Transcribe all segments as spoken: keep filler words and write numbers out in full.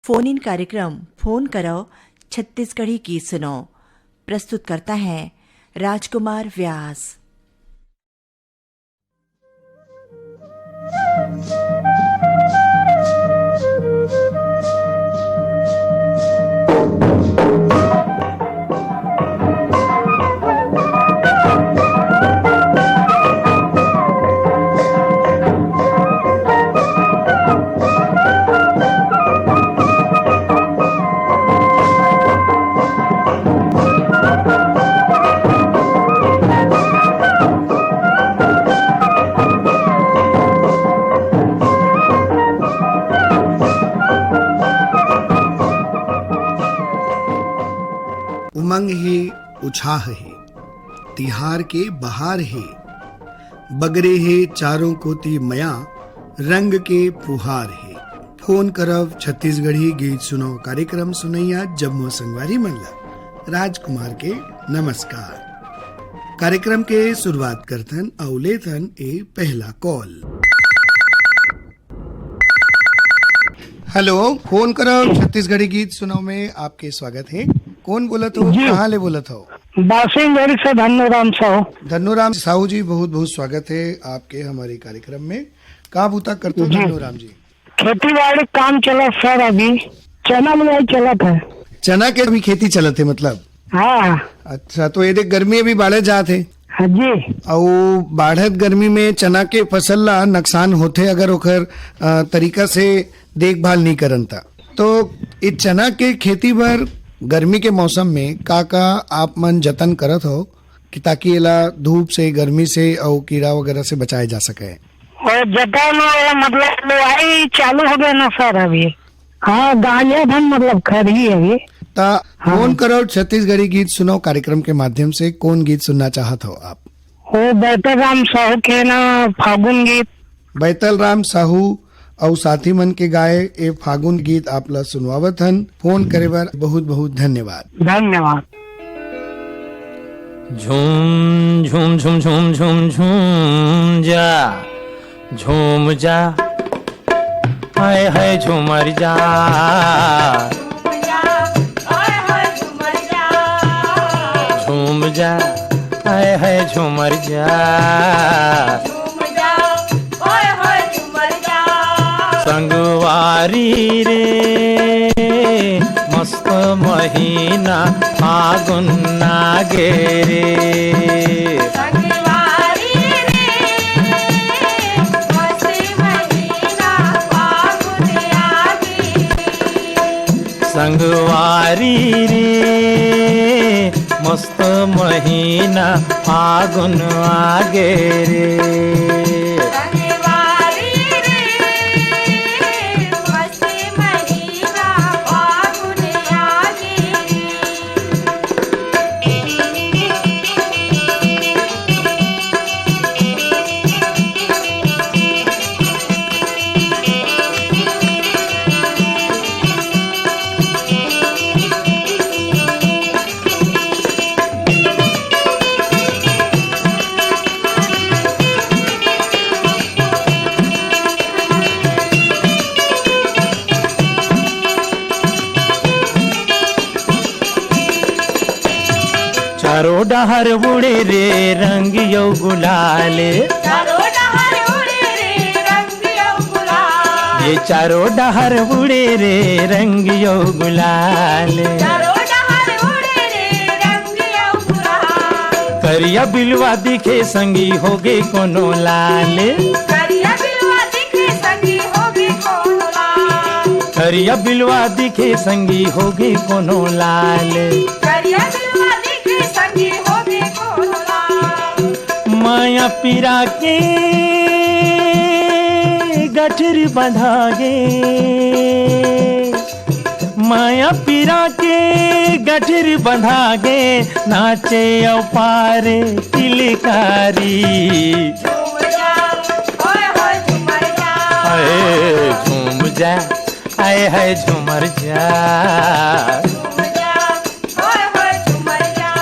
Phone in कार्यक्रम phone करव छत्तीसगढ़ी गीत सुनव। प्रस्तुत करता है राजकुमार व्यास। उमंग हे, उछाह हे, तिहार के बहार हे, बगरे हे चारों कोती मया, रंग के फुहार हे। फोन करव छत्तीसगढ़ी गीत सुनव कार्यक्रम सुनैया जम्मो संगवारी मन ला राजकुमार के नमस्कार। कार्यक्रम के शुरुआत करथन अउ लेथन ए पहला कॉल। हेलो, फोन करव छत्तीसगढ़ी गीत सुनव में आपके स्वागत हे। कौन बोलत हो, जी। कहाँ ले बोलत हो? बासिंगढ़ से धन्नूराम साहू। धन्नूराम साहू जी, बहुत बहुत स्वागत है आपके हमारे कार्यक्रम में। का बूता करते हो जी। धन्नूराम जी? खेती बाड़ी काम चला सर, अभी चना बुआई चलत है। चना के अभी खेती चलत है मतलब? हाँ। अच्छा, तो ये देख गर्मी अभी बाढ़त जात है। हाँ जी। अउ बाढ़त गर्मी में चना के फसल ला नुकसान होथे अगर ओकर, अ, तरीका से देखभाल नहीं करन ता। तो ये चना के खेती बर गर्मी के मौसम में का-का आप मन जतन करत हो कि ताकि एला धूप से, गर्मी से अउ कीड़ा वगैरह से बचाए जा सके? और जतन, मतलब, लुआई चालू हो गए ना सर अभी। हाँ, गांजा धन, मतलब, खर ही अभी। ता हाँ। फोन करो छत्तीसगढ़ी गीत सुनो कार्यक्रम के माध्यम से, कौन गीत सुनना चाहत हो आप? वो बैतल राम साहू के ना फागुन गीत। बैतल राम साहू अउ साथी मन के गाए ए फागुन गीत आप ला सुनवावत हन। फोन करे बर बहुत बहुत धन्यवाद। धन्यवाद। झूम झूम झूम झूम झूम झूम जा, झूम जा, हाय हाय झूमर जा। झूम जा, हाय हाय झूमर जा। संगवारी रे, मस्त महीना फागुन आगे रे। संगवारी रे, मस्त महीना फागुन आगे। संगवारी रे, मस्त महीना फागुन आगे रे। चारों डहर उड़े रे रंग अउ गुलाल। चारों डहर उड़े रे रंग अउ गुलाल। ये चारों डहर उड़े रे रंग अउ गुलाल। चारों डहर उड़े रे रंग अउ गुलाल। करिया बिलवा दिखे संगी होगे कोनो लाल। करिया बिलवा दिखे संगी होगे कोनो लाल। करिया बिलवा दिखे संगी होगे कोनो लाल। करिया बिलवा दिखे संगी होगे कोनो लाल। माया पीरा के गठरी बंधा गे। माया पीरा के गठरी बंधा गे, नाचे अउ पारे किलकारी। झूम जा, ओए होए झूमर जा। अए झूम जा, आए है झूमर जा। झूम जा, ओए होए झूमर जा।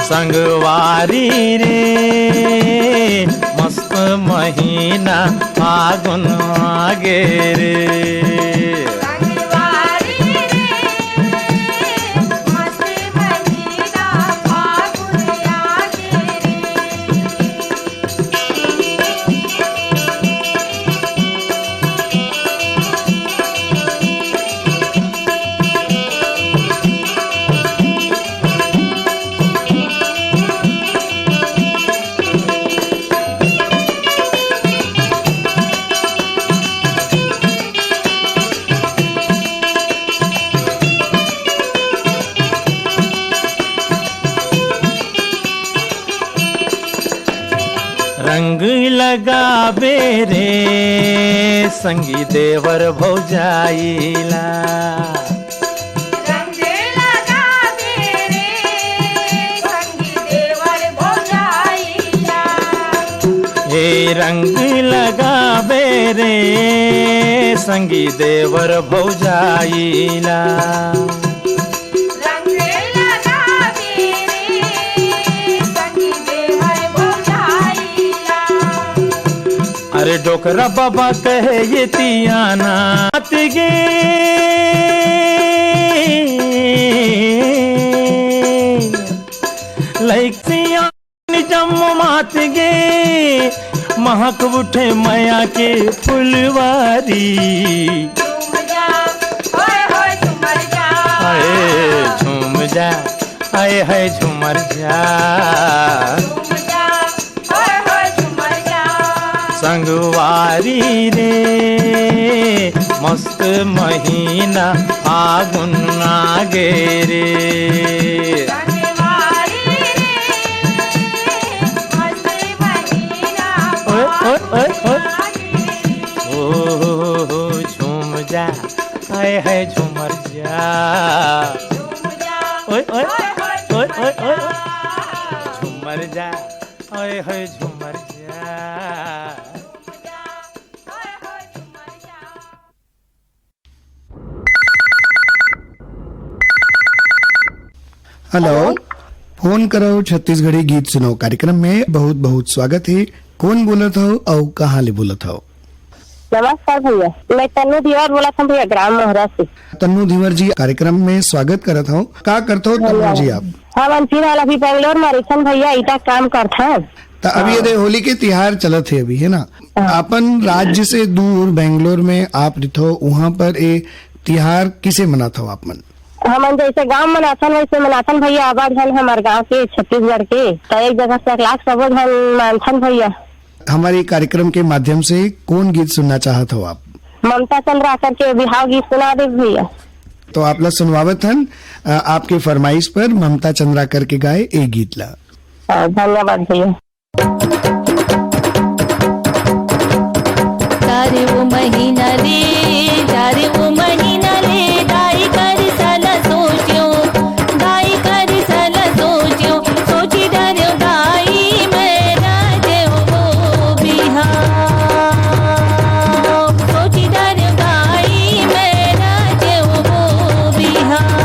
संगवारी रे, मस्त महीना फागुन आगे रे। संगवारी रंग लगाबे रे संगी देवर भौजाई ला। रंग लगाबे रे संगी देवर भौजाई ला। हे रंग लगाबे रे संगी देवर भौजाई ला। रंग लगाबे रे संगी देवर भौजाई ला। अरे डोकरा बाबा कहे ये तियाना आत गे, लइक सियान जम्मो मात गे, महक उठे मया के फुलवारी। झूम जा, ओए होए झूमर जा। आए झूम जा, आए है झूमर जा। झूम जा, ओए होए झूमर जा। संगवारी रे, मस्त महीना फागुन आगे रे। संगवारी रे, मस्त महीना ओए, ओए, ओए, ओए। फागुन आगे रे। ओ हो हो, झूम जा, आए है झूमर जा। झूम जा, ओए, ओए, ओए, ओए, ओए, ओए, ओए। झूमर जा, ओए, ओए, झूमर जा। Hello, hello. फोन करो छत्तीसगढ़ी गीत सुनो कार्यक्रम में बहुत बहुत स्वागत है। कौन बोलत हो और कहाँ ले बोलत हो? नमस्कार भैया, मैं तन्नू धीवर बोलत हूँ भैया, ग्राम मोहरा से। तन्नू धीवर जी, कार्यक्रम में स्वागत करत हो। का करत हो तन्नू जी आप? हम फिलहाल अभी बेंगलोर में रहिथन भैया, ईटा काम करथन। त अभी हाँ। ये दे होली के तिहार चलत है अभी, है ना? हाँ। अपन राज्य से दूर बेंगलोर में आप रहिथो, वहाँ पर ए तिहार किसे मनात हो आप मन? हमन जैसे गांव मनाथन वैसे मनाथन भैया, आबा झन हमर गांव के छत्तीसगढ़ के, त एक जगह से अकलाक सबो झन मानथन भैया। हमारे कार्यक्रम के माध्यम से कौन गीत सुनना चाहत हो आप? ममता चंद्राकर के बिहाव गीत सुना दे भैया। तो आप ला सुनवावत हन, अ, आपके फरमाइश पर ममता चंद्राकर के गाए ए गीत ला। हाँ, धन्यवाद भैया। चार वो महीना ले, चार वो महीना ले, दाई कर साला सोच्यो, दाई कर साला सोच्यो, सोची डर्यो दाई मैं राजेव वो बिहाव, सोची डर्यो दाई मैं राजेव वो बिहाव।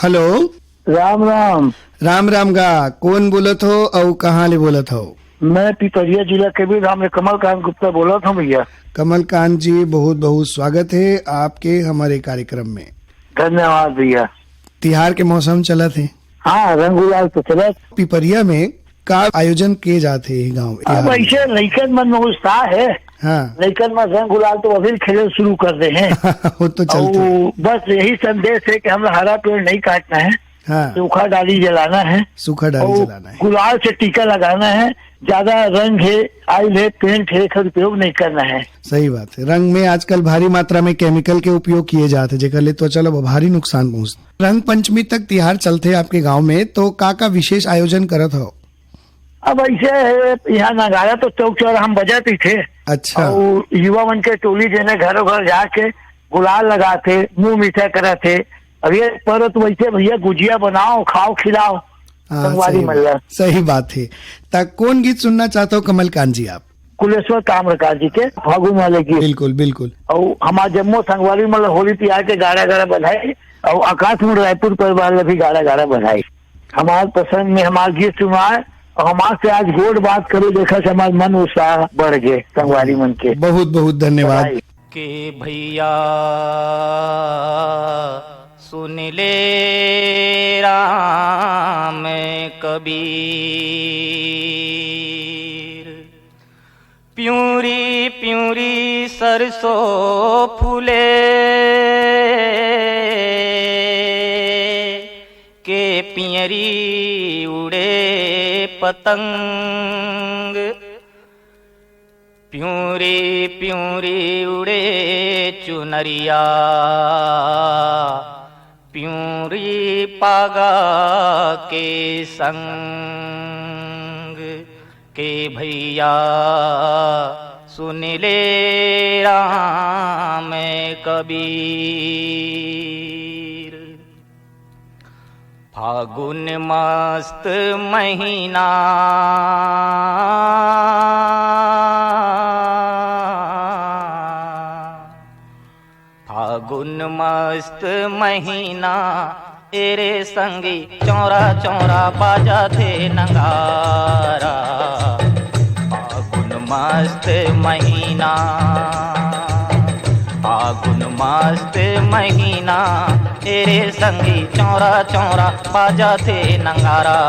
हेलो। राम राम। राम राम गा, कोन बोलत हो अउ कहाँ ले बोलत हो? मैं पिपरिया जिला के भी राम कमलकांत गुप्ता बोलत हूँ भैया। कमलकांत जी, बहुत बहुत स्वागत है आपके हमारे कार्यक्रम में। धन्यवाद भैया। तिहार के मौसम चलत हे। हाँ, रंग गुलाल तो चलत। पिपरिया में का आयोजन किए जात हे गाँव में? अब ऐसे लइकन मन में उत्साह है। हाँ। लइकन मन रंग गुलाल तो अभी खेले शुरू कर दे हैं। वो तो चलते। और बस यही संदेश है कि हम हरा पेड़ नहीं काटना है, हाँ। सूखा डाली जलाना है, सूखा डाली और जलाना है। गुलाल से टीका लगाना है। ज्यादा रंग है, आयल है, पेंट है, एकर उपयोग नहीं करना है। सही बात है। रंग में आजकल भारी मात्रा में केमिकल के उपयोग किए जात हे, जेकर ले त्वचा ल भारी नुकसान पहुंचथे। रंग पंचमी तक तिहार चलथे आपके गांव में, तो का का विशेष आयोजन करत हो? अब ऐसे है, यहाँ नगाड़ा तो चौक चौराहा हम बजाती थे। अच्छा। और युवा मन के टोली जेने घरों घर जाके गुलाल लगाते, मुंह मीठा कराते। अब ये पर्व तो वैसे भैया गुजिया बनाओ, खाओ, खिलाओ। हाँ, संगवारी सही मन ला। बात, सही बात है। त कौन गीत सुनना चाहते हो कमलकांत जी आप? कुलेश्वर ताम्रकार जी के फागुन वाले गीत। बिल्कुल, बिल्कुल। और हमार जम्मो संगवारी मन ला होली तिहार के गाड़ा गाड़ा बधाई, और आकाशवाणी रायपुर परिवार ला भी गाड़ा गाड़ा बधाई। हमार पसंद में हमार गीत सुनाए, और हमार से आज गोठ बात करे, देखा से हमार मन उत्साह बढ़ गए संगवारी मन के। बहुत बहुत धन्यवाद। बधाई। के भैया सुन ले राम कबीर, प्यूरी प्यूरी सरसों फूले, के पियरी उड़े पतंग, प्यूरी प्यूरी उड़े चुनरिया, प्यूरी पागा के संग, के भैया सुन ले राम कबीर। फागुन मस्त महीना, फागुन मस्त महीना, एरे संगी चौरा चौरा बाजाथे नगारा। फागुन मस्त महीना, फागुन मस्त महीना, एरे संगी चौरा चौरा बाजाथे नगारा।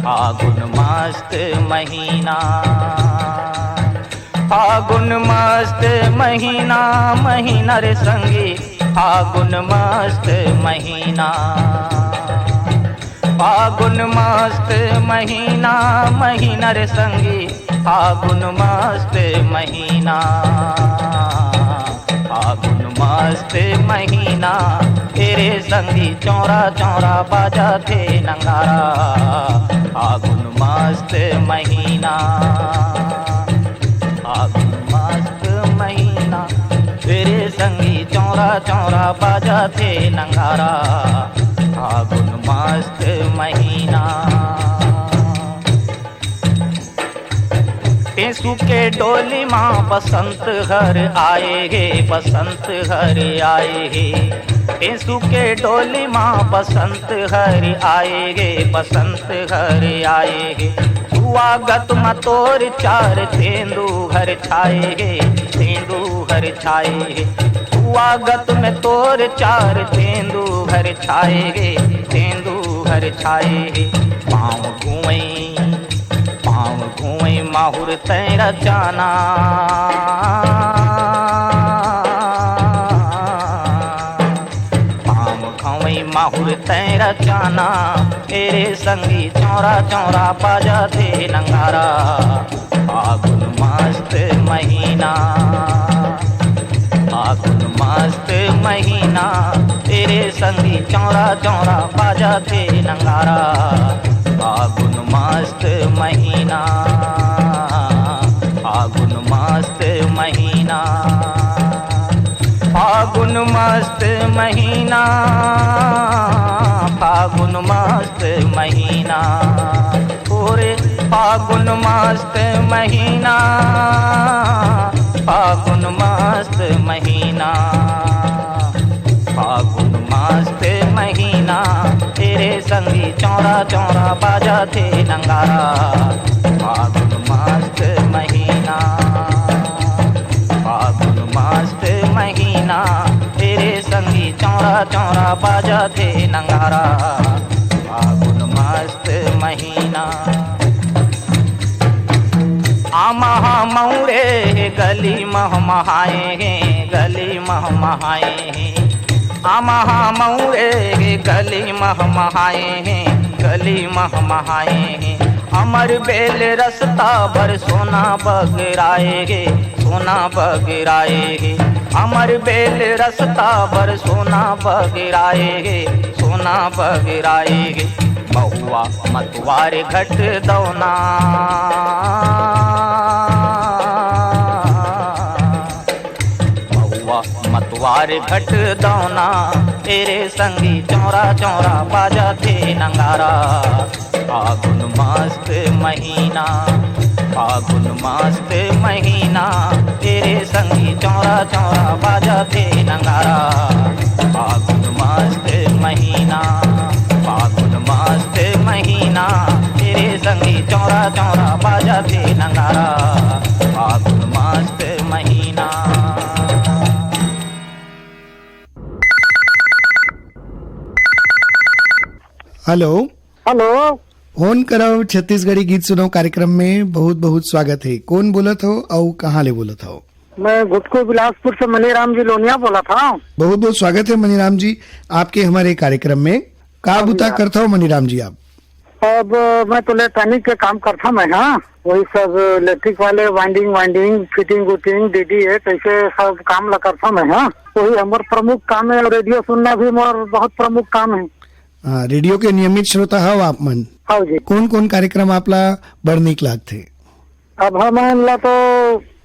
फागुन मस्त महीना, फागुन मस्त महीना, महीना रे संगी, फागुन मस्त महीना। फागुन मस्त महीना, महीना रे संगी, फागुन मस्त महीना। फागुन मस्त महीना, एरे संगी चौरा चौरा बाजाथे नगारा। फागुन मस्त महीना, फागुन मस्त महीना, एरे संगी चौरा चौरा बाजाथे नगारा। फागुन मस्त महीना। टेसू के डोली मा बसंत हर आए हे, बसंत हर आए हे। टेसू के डोली मा बसंत हर आए हे, बसंत हर आए हे। सुवागत म तोर चार तेंदू हर छाए हे, तेंदू हर छाए हे। सुवागत म तोर चार तेंदू हर छाए हे, तेंदू हर छाए हे। पाँव गुवई, पाँव गुवई माहुर तैं रचाना। पाँव गुवई माहुर तैं रचाना। एरे संगी चौरा चौरा बाजाथे नगारा। फागुन मस्त महीना, फागुन मस्त महीना, एरे संगी चौरा चौरा बाजाथे नगारा। फागुन मस्त महीना, फागुन मस्त महीना। फागुन मस्त महीना, फागुन मस्त महीना। ओरे फागुन मस्त महीना, फागुन मस्त महीना। फागुन मस्त महीना, संगी चौरा चौरा बाजथे नंगारा। फागुन मस्त महीना, फागुन मस्त महीना, तेरे संगी चौरा चौरा बाजथे नंगारा। फागुन मस्त महीना। आमा हा मौरे हे, गली महमहाए हे, गली महमहाए हे। आमा हा मौरे हे, गली महमहाए हे, गली महमहाए हे। अमर बेल रस्ता भर सोना बगराए हे, सोना बगराए हे। अमर बेल रस्ता भर सोना बगराए हे, सोना बगराए हे। महुआ मतवार घट दौना, महुआ मतवार घट दौना, तेरे संगी चौरा चौरा बाजथे नंगारा। फागुन मस्त महीना, फागुन मस्त महीना, तेरे संगी चौरा चौरा बाजथे नंगारा। फागुन मस्त महीना, फागुन मस्त महीना, तेरे संगी चौरा चौरा बाजथे नंगारा। फागुन मस्त महीना। हेलो। हेलो। फोन करव छत्तीसगढ़ी गीत सुनव कार्यक्रम में बहुत बहुत स्वागत है। कौन बोलत हो अउ कहाँ ले बोलत हो? मैं घुटको बिलासपुर से मनीराम जी लोनिया बोलत हव। बहुत बहुत स्वागत है मनीराम जी आपके हमारे कार्यक्रम में। का हाँ बुता भैया। करत हो मनीराम जी आप? अब मैं तो इलेक्ट्रॉनिक के काम करत हव मैं, हाँ, वही सब इलेक्ट्रिक वाले वाइंडिंग वाइंडिंग फिटिंग उटिंग डीडीए कैसे सब काम ला करत हव मैं, हाँ। वही हमर प्रमुख काम है और रेडियो सुनना भी मोर बहुत प्रमुख काम है। हाँ, रेडियो के नियमित श्रोता हव आप मन। हाँ जी। कौन कौन कार्यक्रम आप ला बड़ नीक लागथे? अब हमन ला तो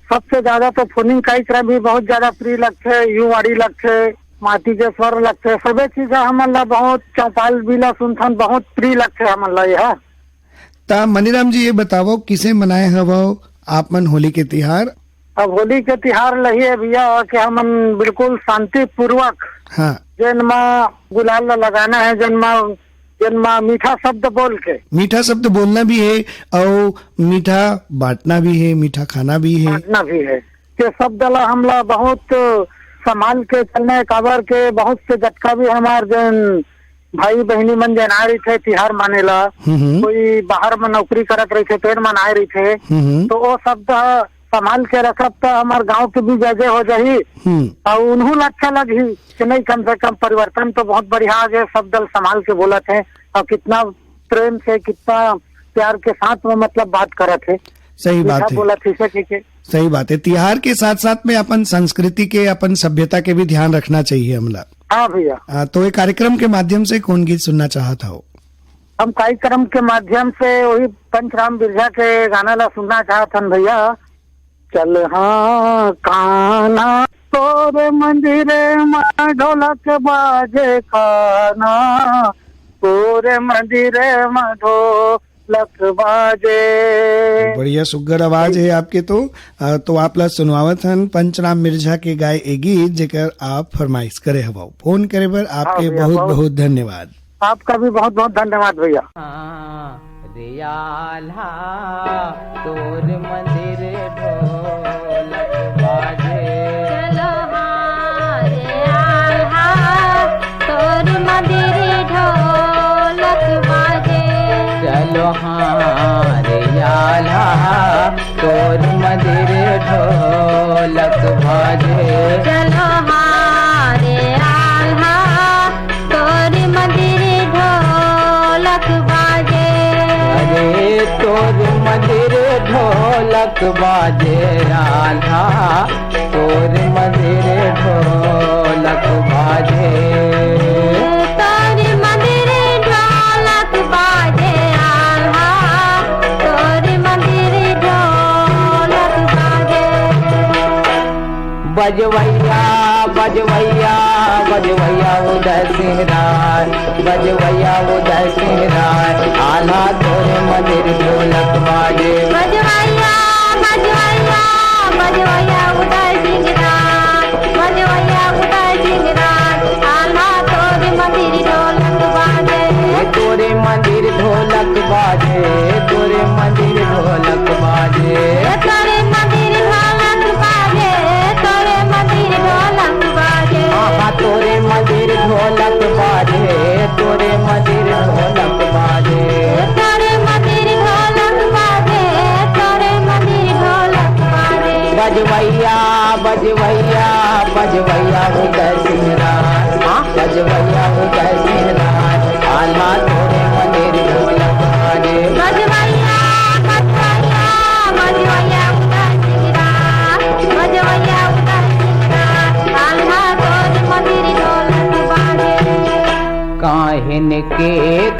सबसे ज्यादा तो फोनिंग कार्यक्रम भी बहुत ज्यादा प्रिय लगथे, युवाड़ी लगथे, माटी के स्वर लगथे, सबे चीज हमन ला बहुत चौपाल भी ला सुनथन, बहुत प्रिय लगथे हमन ला यह। ता मनीराम जी ये बतावो किसे मनाए हवो आप मन होली के तिहार? अब होली के तिहार लही है भैया कि हमन बिल्कुल शांति पूर्वक हाँ। जेन मा गुलाल ला लगाना है, जेन मा, जेन मा मीठा शब्द बोल के। मीठा शब्द बोलना भी है और मीठा बांटना भी है, मीठा खाना भी है। बांटना भी है। ये शब्द ला हमला बहुत संभाल के चलना है, काबर के बहुत से जतका भी हमार जेन भाई बहिनी मन जेन आए रहिथे तिहार माने ला, हम्म, हम्म। कोई बाहर में नौकरी करत रहिथे, तेन मन आए रहिथे, हम्म, हम्म। तो वो शब्द ह संभाल के रखब त हमर गांव के भी जय जय हो जाही। हम्म। और उन्हों ला अच्छा लगही कि नहीं, कम से कम परिवर्तन तो बहुत बढ़िया आ गए, शब्द ल संभाल के बोलत है और कितना प्रेम से, कितना प्यार के साथ में मतलब बात करत है। सही बात मीठा है। बोलत है, इसे कह के। सही बात है। तिहार के साथ साथ में अपन संस्कृति के, अपन सभ्यता के भी ध्यान रखना चाहिए हमला। हाँ भैया। आ, तो ये कार्यक्रम के माध्यम से कौन गीत सुनना चाहत हो? हम कार्यक्रम के माध्यम से वही पंचराम बिरजा के गाना ला सुनना चाहत हन भैया। चल हाँ कान्हा, तोरे मंदिर मा ढोलक बाजे कान्हा, तोरे मंदिर मा ढोलक बाजे। बढ़िया सुग्घर आवाज है आपके तो। अ, तो आप ला सुनवावत हन पंचराम मिर्झा के गाए ए गीत, जेकर आप फरमाइश करे हवव। फोन करे बर हाँ आपके भैया, बहुत बहुत बहुत धन्यवाद। आपका भी बहुत बहुत धन्यवाद भैया। हाँ, रे आल्हा, तोर मंदिर ढोलक बाजे। चलो हाँ रे आल्हा, तोर मंदिर ढोलक बाजे। चलो हाँ रे आल्हा, तोर मंदिर ढोलक बाजे। चलो हाँ रे आल्हा, तोर मंदिर ढोलक बाजे। अरे तोर मंदिर ढोलक बाजे आल्हा, तोर मंदिर ढोलक बाजे। तोर मंदिर ढोलक बाजे आल्हा, तोर मंदिर ढोलक बाजे। बजवैया, बजवैया, बजवैया उदय सिंह राय, बजवैया उदय सिंह राय, आल्हा तोरे मंदिर ढोलक बाजे। बजवैया, बजवैया, बजवैया उदय सिंह राय, बजवैया उदय सिंह राय, आल्हा तोरे मंदिर ढोलक बाजे। तोरे बजवैया, बजवैया, बजवैया उदय सिंह राय, हाँ, बजवैया उदय सिंह राय, आल्हा तोरे मंदिर ढोलक बाजे। बजवैया, बजवैया, बजवैया उदय सिंह राय, बजवैया उदय सिंह राय, आल्हा तोरे मंदिर ढोलक बाजे। काहिन के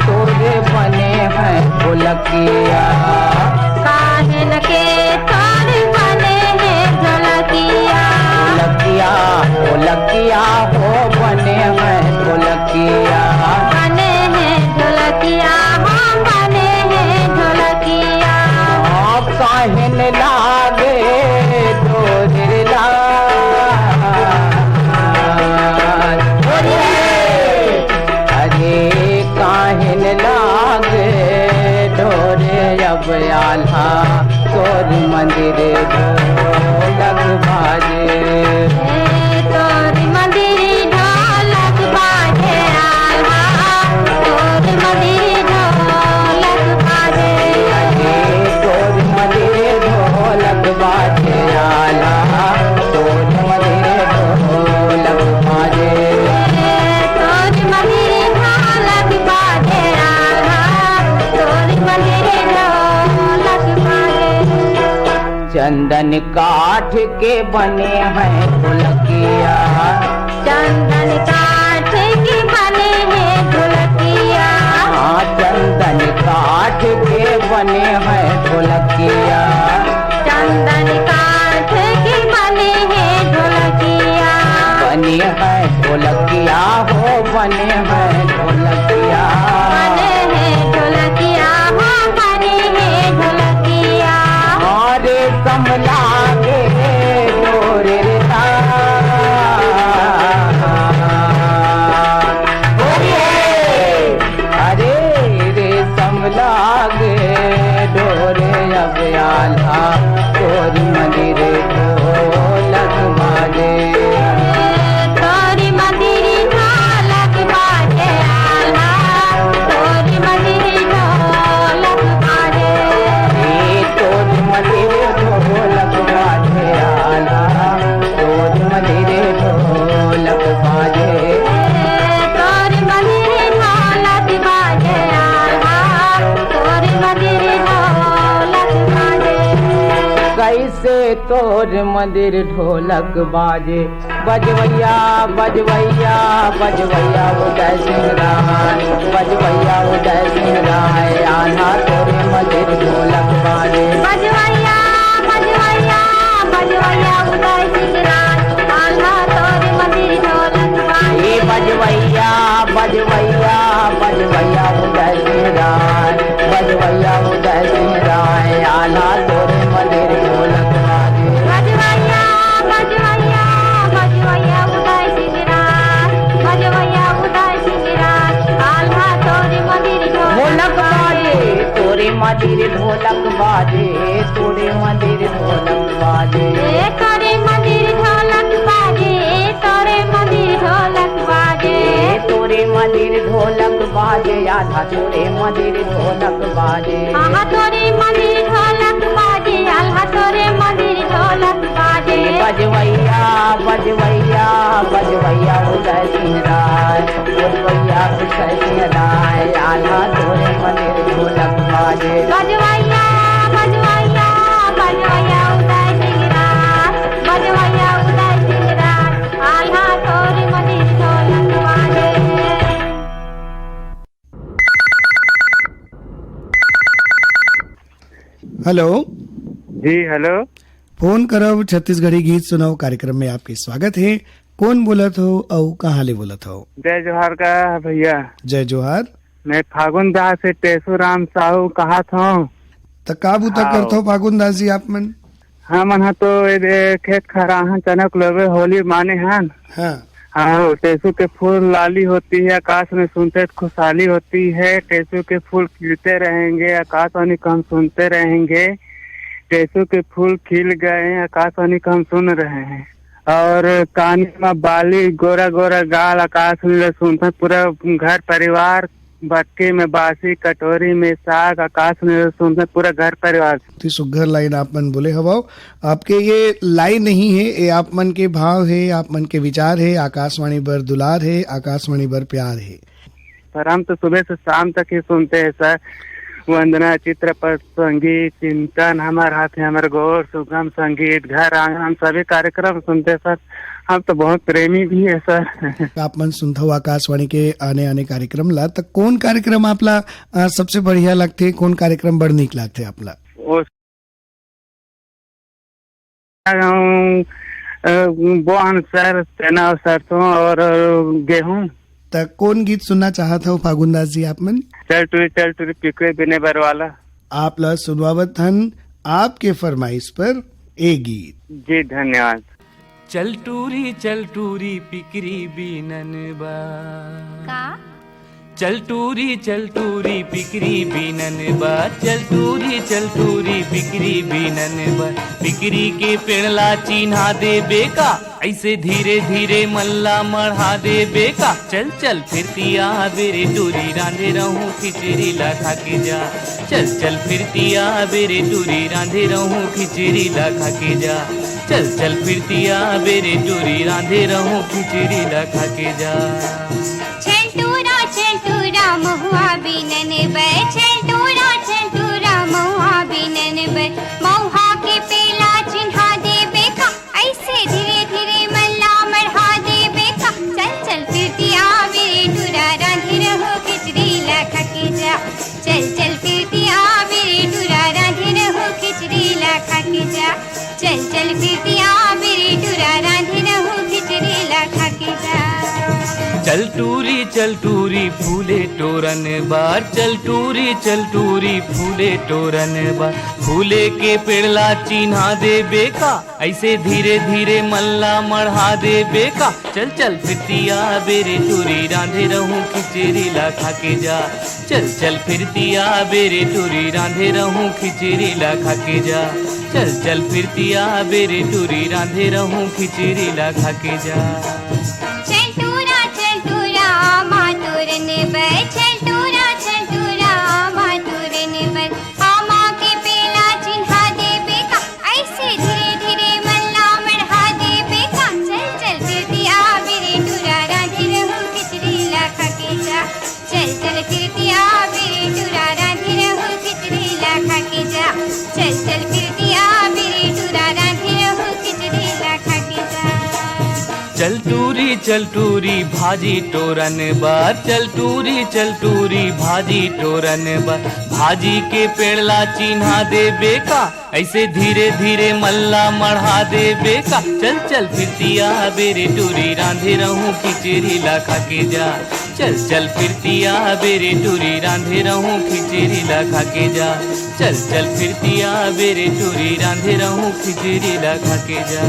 तोर बने हैं ढोलकिया। काहिन के तोर बने हैं ढोलकिया। ढोलकिया, ढोलकिया हो बने हैं ढोलकिया। बने हैं ढोलकिया, हाँ, बने हैं ढोलकिया। हाँ, काहिन लागे तोर लाज। अरे, अरे काहिन लागे तोर अब आल्हा, तोर मंदिर ढोलक बाजे। ए, तोर मंदिर ढोलक बाजे आल्हा, तोर मंदिर ढोलक बाजे। ए, तोर मंदिर ढोलक बाजे आल्हा, तोर मंदिर ढोलक बाजे। ए, तोर मंदिर ढोलक बाजे आल्हा, तोर मंदिर ढोलक बाजे। चंदन काठ के बने हैं ढोलकिया। चंदन काठ के बने हैं ढोलकिया। हाँ, चंदन काठ के बने हैं ढोलकिया। चंदन काठ के बने हैं ढोलकिया। बने हैं ढोलकिया हो, बने हैं ढोलकिया। बने हैं ढोलकिया हो, बने हैं ढोलकिया। अरे कमला के डोरे रे तार। अरे रेशम लागे डोरे अब आल्हा, तोर मंदिर ढोलक बाजे। तोर मंदिर ढोलक बाजे आल्हा, तोर मंदिर ढोलक बाजे। ए, तोर मंदिर ढोलक बाजे आल्हा, तोर मंदिर ढोलक बाजे। ए, तोर मंदिर ढोलक बाजे आल्हा, तोर मंदिर ढोलक बाजे। कैसे तोर मंदिर ढोलक बाजे, बजवैया, बजवैया, बजवैया उदय सिंह राय, बजवैया उदय सिंह राय, आल्हा तोरे मंदिर ढोलक बाजे। बजवैया, बजवैया, बजवैया उदय सिंह राय, आल्हा तोरे मंदिर ढोलक बाजे। ए बजवैया, बजवैया, बजवैया उदय सिंह राय, बजवैया उदय सिंह राय, आल्हा तोरे मंदिर ढोलक बाजे। बजवैया, बजवैया, बजवैया उदय सिंह राय, बजवैया उदय सिंह राय, आल्हा तोरे मंदिर ढोलक ढोलक बाजे। बाजे, तोरे मंदिर ढोलक बाजे, तोरे मंदिर ढोलक बाजे। ए तोरे मंदिर ढोलक बाजे, ए तोरे मंदिर ढोलक बाजे। ए तोरे मंदिर ढोलक बाजे, आल्हा तोरे मंदिर ढोलक बाजे। आहा तोरे मंदिर ढोलक बाजे, आल्हा तोरे मंदिर ढोलक बाजे। बजवैया, बजवैया, बजवैया उदय सिंह राय, बजवैया उदय सिंह राय, आल्हा तोरे मंदिर ढोलक बाजे। बजवैया, बजवैया, बजवैया उदय सिंह राय, बजवैया उदय सिंह राय, आल्हा तोरे मंदिर ढोलक बाजे। हेलो। जी, हेलो। फोन करब छत्तीसगढ़ी गीत सुनाओ कार्यक्रम में आपके स्वागत है। कौन बोलत हो अउ कहाँ ले बोलत हो? जय जोहार का भैया। जय जोहार। मैं फागुन दास से टेसू राम साहू कहात हूँ। त का बुता हाव। करत हो फागुन दास जी आप मन? हमन ह तो ए दे खेत खराहन चनक लोबे होली माने हन। हाँ। हाँ, टेसू के फूल लाली होती है, आकाश में सुनते तो खुशहाली होती है। टेसू के फूल खिलते रहेंगे, आकाशवाणी को हम सुनते रहेंगे। टेसू के फूल खिल गए हैं, आकाशवाणी को हम सुन रहे हैं। और कानी में बाली, गोरा गोरा गाल, आकाशवाणी ला सुनते हैं, पूरा घर परिवार बक्की में बासी, कटोरी में साग, आकाश में सुनते पूरा घर परिवार। अति सुघर लाइन आप मन बोले हवव। आपके ये लाइन नहीं है, ये आप मन के भाव है, आप मन के विचार है। आकाशवाणी बर दुलार है, आकाशवाणी बर प्यार है। सर, हम तो सुबह से शाम तक ही सुनते हैं सर। वंदना, चित्रपट, संगीत, चिंतन, हमार हाथ है हमार गोर, सुगम संगीत, घर आंगन, हम सभी कार्यक्रम सुनते हैं सर। हम तो बहुत प्रेमी भी है सर। आप मन सुनथव आकाशवाणी के आने आने कार्यक्रम ला, त कौन कार्यक्रम आप ला, अ, सबसे बढ़िया लगथे? कौन कार्यक्रम बड़ नीक लगथे आप ला? वो गाँव, अ, बोहन सर, चना और सरसों और, अ, गेहूं। त कौन गीत सुनना चाहत हव फागुन दास जी आप मन? चल टूरी, चल टूरी, पिकरे बिने बरवाला। आप ला सुनवावत हन आपके फरमाइश पर ए गीत। जी, धन्यवाद। चल टूरी, चल टूरी, पिकरी बीनन बा। का? चल टूरी, चल टूरी, पिकरी बीनन बा। चल टूरी, चल टूरी, पिकरी बीनन बा। पिकरी के पेड़ ला चिन्हा देबे का? ऐसे धीरे धीरे मन ला मढ़ा देबे का? चल चल फिरतिया बेरे टूरी, रांधे रहूं खिचड़ी ला खा के जा। चल चल फिरतिया बेरे टूरी, रांधे रहूं खिचड़ी ला खा के जा। चल चल फिरतिया बेरे टूरी, रांधे रहूं खिचड़ी ला खा के जा। छेलटूरा छेलटूरा महुआ बीनन बर, छेलटूरा छेलटूरा महुआ बीनन बर, महुआ के पेड़ ला चिन्हा देबे का? ऐसे धीरे धीरे मन ला मढ़ा देबे का? चल चल फिरतिया बेरे टूरा, रांधे रहूं खिचड़ी ला खा के जा। चल चल फिरतिया बेरे टूरा, रांधे रहूं खिचड़ी ला खा के जा। चल चल फिरतिया बेरे टूरा, रांधे रहूं खिचड़ी ला खा के जा। चल टूरी चल टूरी फूले टोरन बर, चल टूरी चल टूरी फूले टोरन बर। फूले के पेड़ ला चिन्हा देबे का? ऐसे धीरे धीरे मन ला मढ़ा देबे का? चल चल फिरतिया बेरे टूरी, रांधे रहूं खिचड़ी ला खा के जा। चल चल फिरतिया बेरे टूरी, रांधे रहूं खिचड़ी ला खा के जा। चल चल फिरतिया बेरे टूरी, रांधे रहूं खिचड़ी ला खा के जा। छेलटूरा छेलटूरा आमा तोरन बर, छेलटूरा छेलटूरा आमा तोरन बर, आमा के पेड़ ला चिन्हा देबे का? ऐसे धीरे धीरे मन ला मढ़ा देबे का? चल चल फिरतिया बेरे टूरा, रांधे रहूं खिचड़ी ला खा के जा। चल चल फिरतिया बेरे टूरा, रांधे रहूं खिचड़ी ला खा के जा। चल चल फिरतिया बेरे टूरा, रांधे रहूं खिचड़ी ला खा के जा। चल टूरी चल टूरी भाजी टोरन बर, चल टूरी चल टूरी भाजी टोरन बर। भाजी के पेड़ ला चिन्हा देबे का? ऐसे धीरे धीरे मन ला मढ़ा देबे का? चल चल फिरतिया बेरे टूरी, रांधे रहूं खिचड़ी ला खा के जा। चल चल फिरतिया बेरे टूरी, रांधे रहूं खिचड़ी ला खा के जा। चल चल फिरतिया बेरे टूरी, रांधे रहूं खिचड़ी ला खा के जा।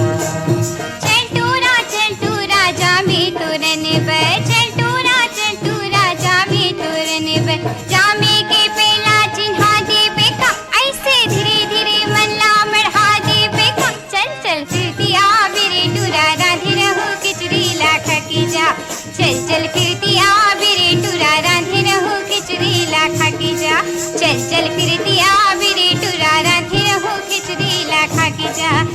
छेलटूरा छेलटूरा जामे तोरन बर, छेलटूरा छेलटूरा जामे तोरन बर, जामे के पेड़ ला चिन्हा देबे का? ऐसे धीरे धीरे मन ला मढ़ा देबे का? चल चल फिरतिया बेरे टूरा, रांधे रहूं खिचड़ी ला खा के जा। चल चल फिरतिया बेरे टूरा, रांधे रहूं खिचड़ी ला खा के जा। चल चल फिरतिया बेरे टूरा, रांधे रहूं खिचड़ी ला खा के जा।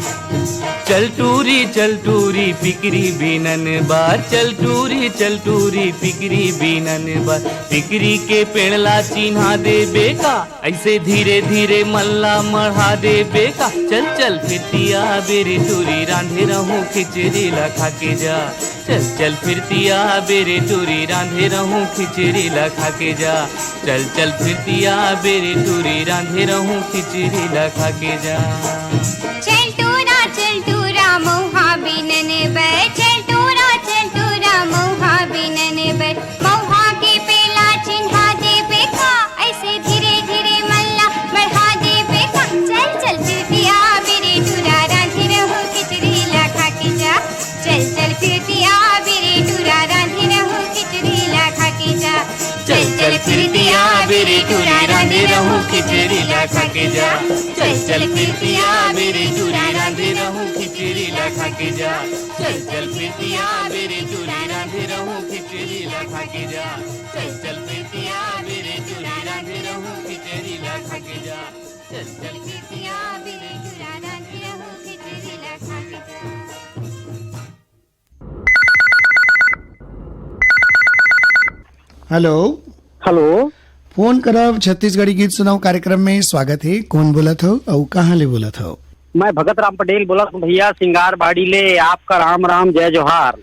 चल टूरी चल टूरी पिकरी बीनन बर, चल टूरी चल टूरी पिकरी बीनन बर। पिकरी के पेड़ ला चिन्हा देबे का? ऐसे धीरे धीरे मन ला मढ़ा देबे का? चल चल फिरतिया बेरे टूरी, रांधे रहूं खिचड़ी ला खा के जा। चल चल फिरतिया बेरे टूरी, रांधे रहूं खिचड़ी ला खा के जा। चल चल फिरतिया बेरे टूरी, रांधे रहूं खिचड़ी ला खा के जा। छेलटूरा छेलटूरा महुआ बीनन बर, छेलटूरा छेलटूरा महुआ बीनन बर, महुआ के पेड़ ला चिन्हा देबे का? ऐसे धीरे धीरे मन ला मढ़ा देबे का? चल चल फिरतिया बेरे टूरा, रांधे रहूं खिचड़ी ला खा के जा। चल चल फिरतिया बेरे टूरा, रांधे रहूं खिचड़ी ला खा के जा। चल चल फिरतिया बेरे टूरा, रांधे रहूं खिचड़ी ला खा के जा। चल चल फिरतिया बेरे टूरा, रांधे रहूं खिचड़ी ला खा के जा। चल चल फिरतिया बेरे टूरा, रांधे रहूं खिचड़ी ला खा के जा। चल चल फिरतिया हेलो। हेलो। फोन करब छत्तीसगढ़ी गीत सुनाओ कार्यक्रम में स्वागत है। कौन बोलत हो अउ कहाँ ले बोलत हो? मैं भगत राम पटेल बोलत हूँ भैया, सिंगार बाड़ी ले। आपका राम राम, जय जोहार।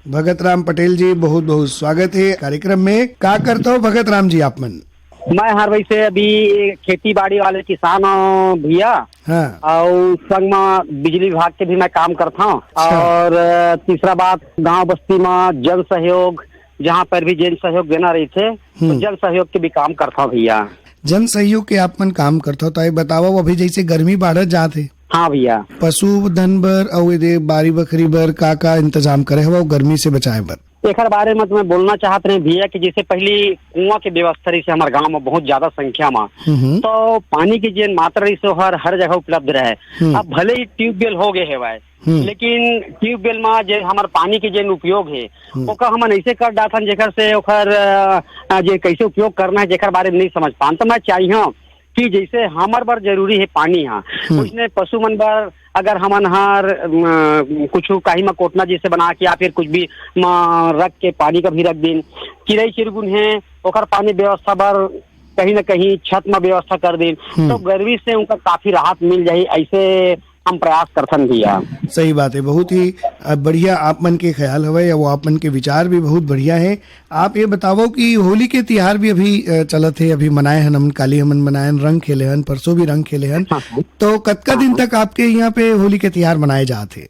भगत राम पटेल जी, बहुत बहुत स्वागत है कार्यक्रम में। का करत हो भगत राम जी आप मन? मैं हर वैसे अभी खेती बाड़ी वाले किसान हूँ भैया। हाँ। अउ संग म बिजली विभाग के भी मैं काम करता हूँ। अच्छा। और, अ, तीसरा बात, गांव बस्ती म जन सहयोग, जहाँ पर भी जन सहयोग देना रहिथे, तो हम्म। जन सहयोग के भी काम करता हूँ भैया। जन सहयोग के आप मन काम करत हो, तो ये बताओ, अभी जैसे गर्मी बाढ़त जात हे। हाँ भैया। पशु धन बर अउ एदे बारी बखरी बर का का इंतजाम करे हवव गर्मी से बचाए बर? एकर बारे में तो मैं बोलना चाहत रहे भैया कि जैसे पहली कुआं के व्यवस्था रही से हमारे गांव में बहुत ज्यादा संख्या में, हम्म। तो पानी की जेन मात्रा रही से हर, हर जगह उपलब्ध रहे। हम्म। अब भले ही ट्यूबवेल हो गए हेवय, हम्म। लेकिन ट्यूबवेल में जे हमारे पानी के जेन उपयोग है, हम्म। ओकर हमन ऐसे कर डाथन जेकर से ओकर, अ, अ, जे कैसे उपयोग करना है जेकर बारे में नहीं समझ पान। तो मैं चाहिए कि जैसे हमर बर जरूरी है पानी हा, हम्म। उसने पशु मन बर अगर हमन हर, अम, कुछ कहीं में कोटना जैसे बना के या फिर कुछ भी म रख के पानी का भी रख दिन, चिड़ई चिरगुन है ओकर पानी व्यवस्था बर कहीं ना कहीं छत में व्यवस्था कर दिन, हम्म। तो गर्मी से उनका काफी राहत मिल जाही। ऐसे हम प्रयास करथन भैया। सही बात है, बहुत ही, अ, बढ़िया आप मन के ख्याल हवय, वो आप मन के विचार भी बहुत बढ़िया है। आप ये बतावव कि होली के तिहार भी अभी, अ, चलत हे, अभी मनाए हन हमन, काली हमन मनाए हन, रंग खेले हन, परसों भी रंग खेले हन। हाँ, हाँ। तो कतका हाँ, दिन हाँ। तक आपके यहाँ पे होली के तिहार मनाए जात हे?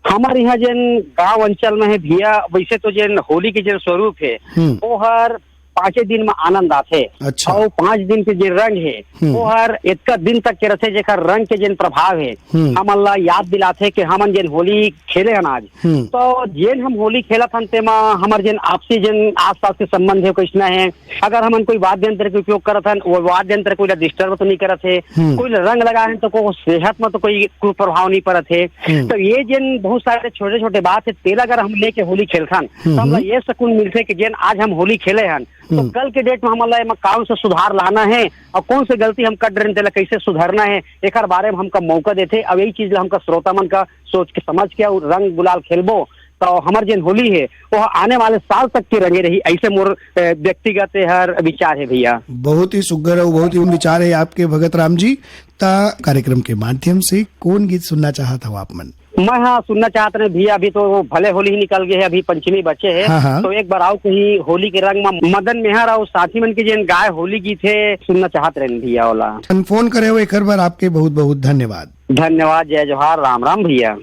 हमारे यहाँ जेन गांव अंचल में है भैया, वैसे तो जेन होली के जेन स्वरूप है, हम्म। वो हर पांचे दिन में आनंद आथे। अच्छा। और पांच दिन के जे रंग है, हम्म। वो हर इतका दिन तक के रथे, जेकर रंग के जेन प्रभाव है, हम्म। हमन ला याद दिलाथे कि हमन जेन होली खेले हन आज, हम्म। तो जेन हम होली खेलत हन, तेमा हमर जेन आपसी जेन आसपास के संबंध है, कैसना है, अगर हमन कोई वाद्य यंत्र के उपयोग करत हन, वो वाद्य यंत्र कोई ला disturb तो नहीं करत है, हम्म। कोई ला रंग लगा हन, तो को सेहत में तो कोई कुप्रभाव नहीं पड़त है। हम्म। तो ये जेन बहुत सारे छोटे-छोटे बात है, तेला अगर हम लेके होली खेलथन, हम्म, तो हमला हम्म। ये सुकून मिलथे कि जेन आज हम होली खेले हन, तो हम्म। कल के date में हमन ला एमा कौन सा सुधार लाना है और कौन सी गलती हम कर रहे, तेला कैसे सुधारना है, एकर बारे में हमका मौका देथे। अब यही चीज ला हमका श्रोता मन का सोच के समझ के और रंग गुलाल खेलबो, तो हमर जेन होली है, वो आने वाले साल तक के रंगे रही, ऐसे मोर, अ, व्यक्तिगत हर विचार है भैया। बहुत ही सुघर और बहुत ही विचार है आपके भगत राम जी। ता कार्यक्रम के माध्यम से कौन गीत सुनना चाहत हो आप मन? मैं हाँ सुनना चाहत रहे भैया, अभी तो भले होली ही निकल गए है, अभी पंचमी बचे है, हाँ, हाँ। तो एक बार आओ कहीं होली के रंग में मदन मेहर और साथी मन के जेन गाय होली गीत है सुनना चाहत रहे भैया वाला। हम फोन करे हो एक बार, आपके बहुत बहुत धन्यवाद। धन्यवाद, जय जोहार, राम राम भैया।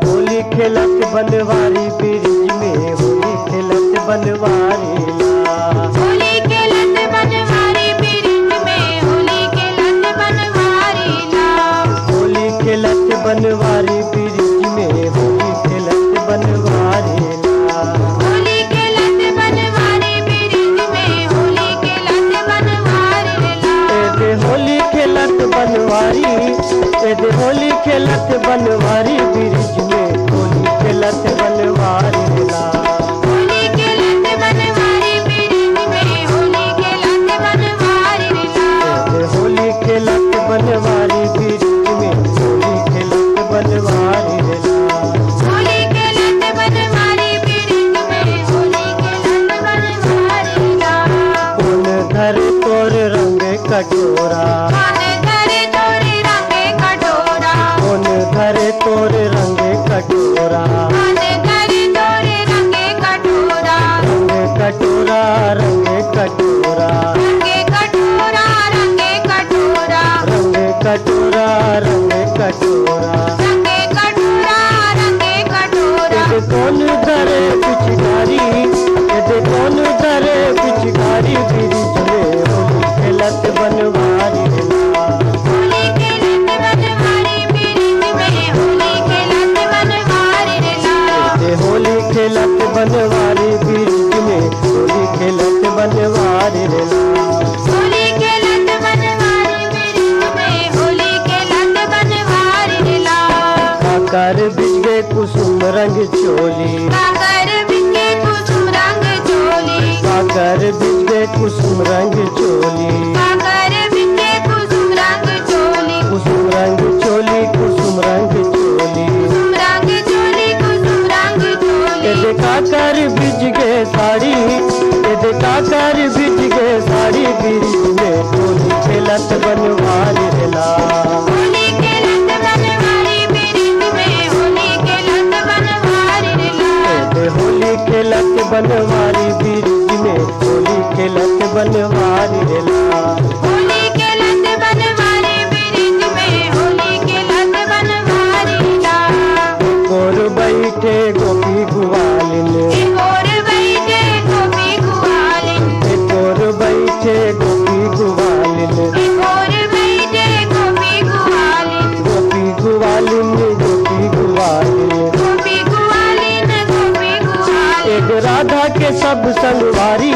होली खेलत बनवारी ब्रिज में, होली खेलत बनवारी ला। होली खेलत बनवारी ब्रिज में, होली खेलत बनवारी ला। होली खेलत बनवारी ब्रिज में, होली खेलत बनवारी ला। होली खेलत बनवारी ब्रिज में, होली खेलत बनवारी ला। ए दे होली खेलत बनवारी, ए दे होली खेलत बनवारी ब्रिज में, होली खेलत बनवारी ला। होली खेलत बनवारी ब्रिज में, होली खेलत बनवारी ला। ए दे होली खेलत बनवारी ब्रिज में, होली खेलत बनवारी ला। होली खेलत बनवारी ब्रिज में, होली खेलत बनवारी ला। कोन धरे तोर रंग कटोरा। कोन धरे तोर रंग कटोरा। कोन धरे तोर रंग कटोरा। कोन धरे तोर रंग कटोरा। रंग कटोरा, रंग कटोरा। रंग कटोरा, रंग कटोरा। रंग कटोरा, रंग कटोरा। रंग कटोरा, रंग कटोरा। एदे कोन धरे पिचकारी, एदे कोन धरे पिचकारी, ब्रिज में होली खेलत बनवारी ला। होली खेलत बनवारी ब्रिज में, होली खेलत बनवारी ला। एदे होली खेलत बनवारी ब्रिज में, होली खेलत बनवारी ला। होली खेलत बनवारी ब्रिज में, होली खेलत बनवारी ला। काकर बिच गे कुसुम रंग चोली। काकर बिच गे कुसुम रंग चोली। काकर बिच गे कुसुम रंग चोली। काकर बिच गे कुसुम रंग कर बिज गे साड़ी, ए दे का कर बिज गे साड़ी, बिरिज में होली खेलत बनवारी रेला। होली खेलत बनवारी बिरिज में, होली खेलत बनवारी रेला। ए दे होली खेलत बनवारी बिरिज में, होली खेलत बनवारी रेला। होली खेलत बनवारी बिरिज में, होली खेलत बनवारी ला। कोर बैठे गोपी गुवालिन। ए कोर बैठे गोपी गुवालिन। ए कोर बैठे गोपी गुवालिन। ए कोर बैठे गोपी गुवालिन। गोपी गुवालिन, गोपी गुवालिन। गोपी गुवालिन, गोपी गुवालिन। ए दे राधा के सब संगवारी,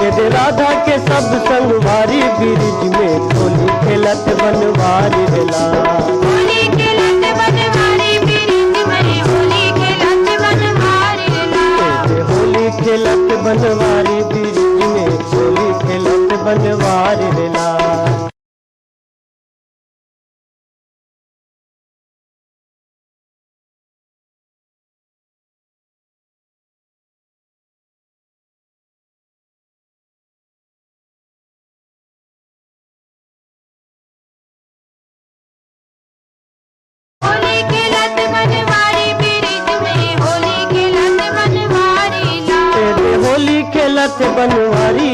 ए दे राधा के सब संगवारी, बिरिज में होली खेलत बनवारी रेला। होली खेलत बनवारी बिरिज में, होली खेलत बनवारी रेला। ए दे होली खेलत बनवारी बिरिज में, होली खेलत बनवारी रेला। होली खेलत बनवारी बिरिज में, होली खेलत बनवारी ला। ए दे होली खेलत बनवारी,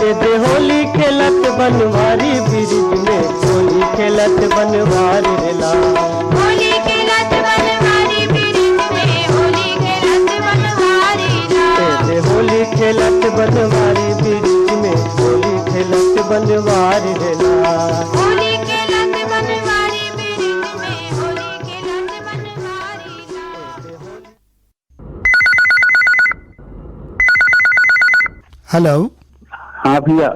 ए दे होली खेलत बनवारी, बिरिज में होली खेलत बनवारी रेला। होली खेलत बनवारी बिरिज में, होली खेलत बनवारी ला। ए दे होली खेलत बनवारी, बिरिज में होली खेलत बनवारी रेला। होली खेलत बनवारी बिरिज में, होली खेलत बनवारी ला। हेलो। हाँ भैया।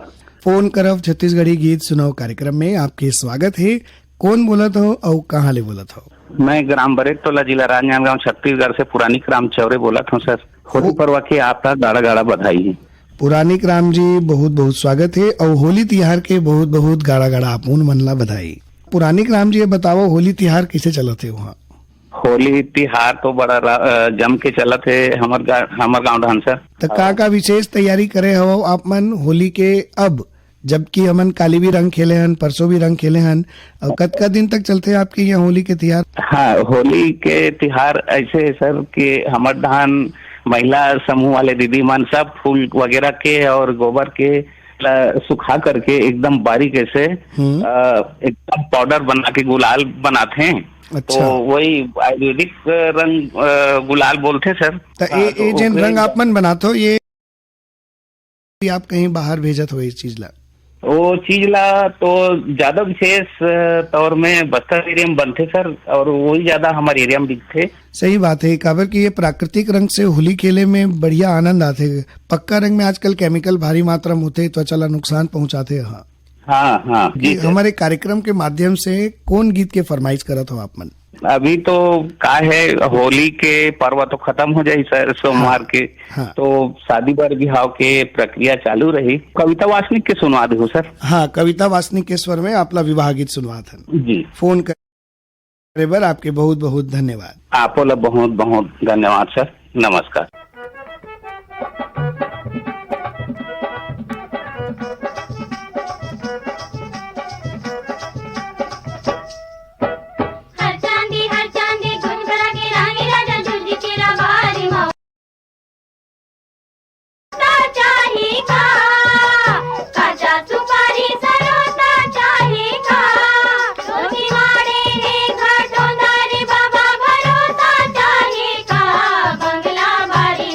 फोन करव छत्तीसगढ़ी गीत सुनाव कार्यक्रम में आपके स्वागत हे। कोन बोलत हो अउ कहाँ ले बोलत हो? मैं ग्राम बरेटोला, जिला राजनांदगांव, छत्तीसगढ़ से पुरानी राम चौरे बोलत हूँ सर। होली ओ- पर्व के आपका गाड़ा गाड़ा बधाई है। पुरानी राम जी, बहुत बहुत स्वागत है अउ होली तिहार के बहुत बहुत गाड़ा गाड़ा आप मन ला बधाई। पुरानी राम जी, ये बताओ, होली तिहार कैसे चलत है वहाँ? होली तिहार तो बड़ा रा-, अ, जम के चलत हे हमर गा-, हमर गांव डहन सर। त का का विशेष तैयारी करे हव आप मन होली के अब, जबकि हमन काली भी रंग खेले हन, परसों भी रंग खेले हन, अउ कतका दिन तक चलथे आपके यहाँ होली के तिहार? हाँ, होली के तिहार ऐसे है सर कि हमर डहन महिला समूह वाले दीदी मन सब फूल वगैरह के और गोबर के ला सुखा करके एकदम बारीक ऐसे, हम्म। अ, एकदम पाउडर बना के गुलाल बनाथे। अच्छा। तो वही आयुर्वेदिक रंग, अ, गुलाल बोलथे सर। त हाँ, ए, तो ए जेन ओकरे रंग आप मन बनात हो, ये आप कहीं बाहर भेजत हो इस चीज ला? वो चीज ला तो ज्यादा विशेष, अ, तौर में बस्तर एरिया में बनथे सर, और वही ज्यादा हमारे एरिया में बिकथे। सही बात है, काबर कि ये प्राकृतिक रंग से होली खेले में बढ़िया आनंद आथे। पक्का रंग में आजकल केमिकल भारी मात्रा में होथे, त्वचा ला नुकसान पहुंचाथे। हाँ। हाँ, हाँ, जी जी सर। हमारे कार्यक्रम के माध्यम से कौन गीत के फरमाइश करत हो आप मन? अभी तो का है, होली के पर्व तो खत्म हो जाई सर सोमवार हाँ, के, हाँ। तो शादी बर बिहाव के प्रक्रिया चालू रही। कविता वासनिक के सुनवा दे हो सर। हाँ, कविता वासनिक के स्वर में आपला विवाह गीत सुनवात हन। जी। फोन करे बर आपके बहुत बहुत धन्यवाद। आपो ला बहुत बहुत धन्यवाद सर। नमस्कार। हर चांदी, हर चांदी, घुघरा के रानी, राजा झुंझ के रबारी माँ। चाही का, काचा सुपारी सरोता चाही का, रोटी मारे रे घटोंदारी बाबा भरोसा चाही का, बंगला बारी